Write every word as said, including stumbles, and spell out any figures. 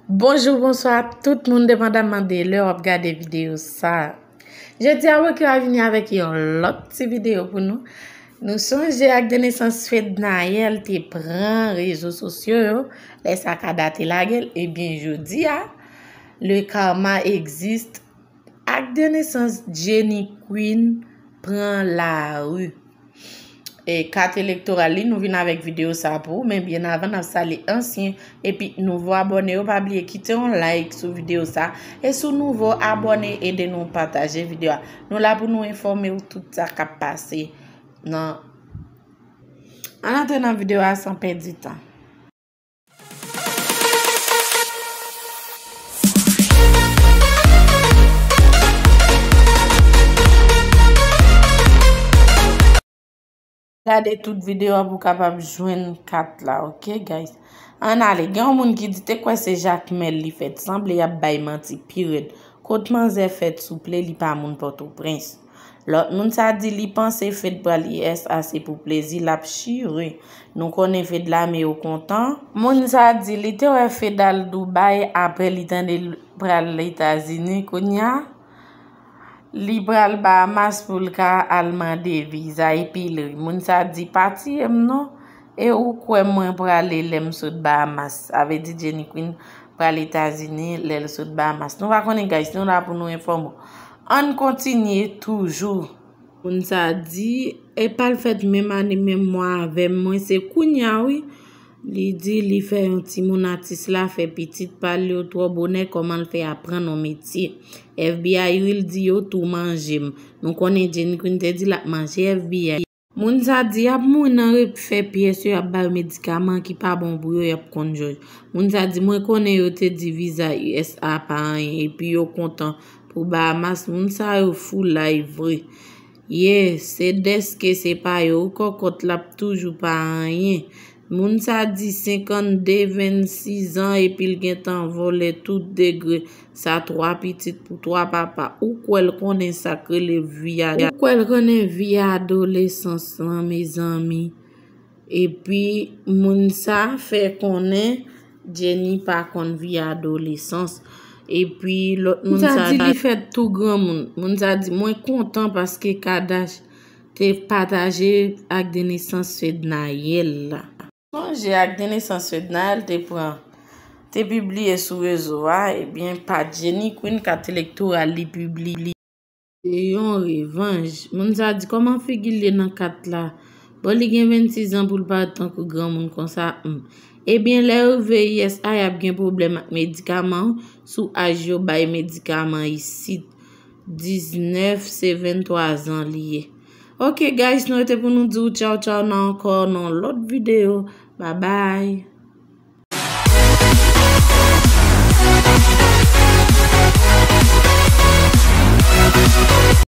Bonjou, bonswa tout moun, depandamman de lè w ap gade videyo sa. Jodi a, Rocky a vini avèk yon lòt ti videyo pou nou. Nou sonje ak de nesans Fednaelle te pran rezo sosyo yo, lè sa ka date lagèl, ebyen jodi a, le karma existe. Ak de nesans Jenny Queen pran lari. E kat elektoral li, nou vin avèk videyo sa pou ou, men byen avan n ap salye ansyen epi nouvo abòne yo, pa bliye kite yon like sou videyo sa. E si w nouvo, abòne, ede nou pataje videyo a. Nou la pou nou enfòme w tout sa k ap pase nan. Ann antre nan videyo a san pèdi tan. Gade tout videyo a pou w kapab jwenn kat la, ok, guys? Ann ale. Gen yon moun ki di, te kwè se Jakmèl li fèt. Sanble y ap bay manti pi rèd. Kot manzè fèt, souple, li pa moun Pòtoprens. Lòt moun sa di li panse Fed pral U S A se pou plezi l ap chire. Nou konnen Fed lame yo kontan. Moun sa di li te wè Fed al Dubai, apre li tande l pral Etazini. Kounye a, li pral Bahamas pou l ka al mande viza epi l ri. Moun sa di pa tiye m non. E ou kwè mwen prale lè m sot Bahamas. Sa vle di Jenny Queen pral Etazini lè l sot Bahamas. Nou pa konnen, guys, nou la pou nou enfòme w. Ann kontinye toujou. Moun sa di, e pa l fèt menm ane, menm mwa avè m, mwen se kounye a wi. Li di li fè yon timoun atis la fè pitit pa l yo twò bonè, kòman l fè aprann yon metye. F B I ri l di yo tou manje m. Nou konnen Jenny Queen te di l ap manje F B I. Moun sa di y ap mouri nan refè pyès yo, y ap ba yo medikaman ki pa bon pou yo, y ap konn jòj. Moun sa di mwen konnen yo te di viza U S A pa anyen, epi yo kontan pou Bahamas. Moun sa yo fou lay vre. Ye, se dèske se pa yo, ou kòkòt l ap toujou pa anyen. Moun sa di senkannde, vennsis an, epi l gentan vòlè tout degre. Sa twa pitit pou twa papa. Ou kwè l konnen sa k rele vi a. Ou kwè l konnen vi adolesans lan, mezanmi. Epi, moun sa fè konnen Jenny pa konn vi adolesans. Epi, lòt moun sa di li fèt tou granmoun. Moun sa di, mwen kontan paske Kadash te pataje ak de nesans Fednaelle la. Sonje ak de nesans Fednaelle te pran, te pibliye sou rezo a, ebyen, pa Jenny Queen kat elektoral li pibliye. Se yon revanj. Moun sa di, kòman figi l ye nan kat la? Bon, li gen vennsis an pou l parèt tankou granmoun konsa, hmm. Ebyen, lè yo rive U S A, y ap gen pwoblèm ak medikaman w. Sou aj yo bay medikaman isit. Diznèf, se venntwa zan li ye. Ok, guys, nou rete pou nou di w tchaw, tchaw, nan ankò nan lòt videyo. Bye bye.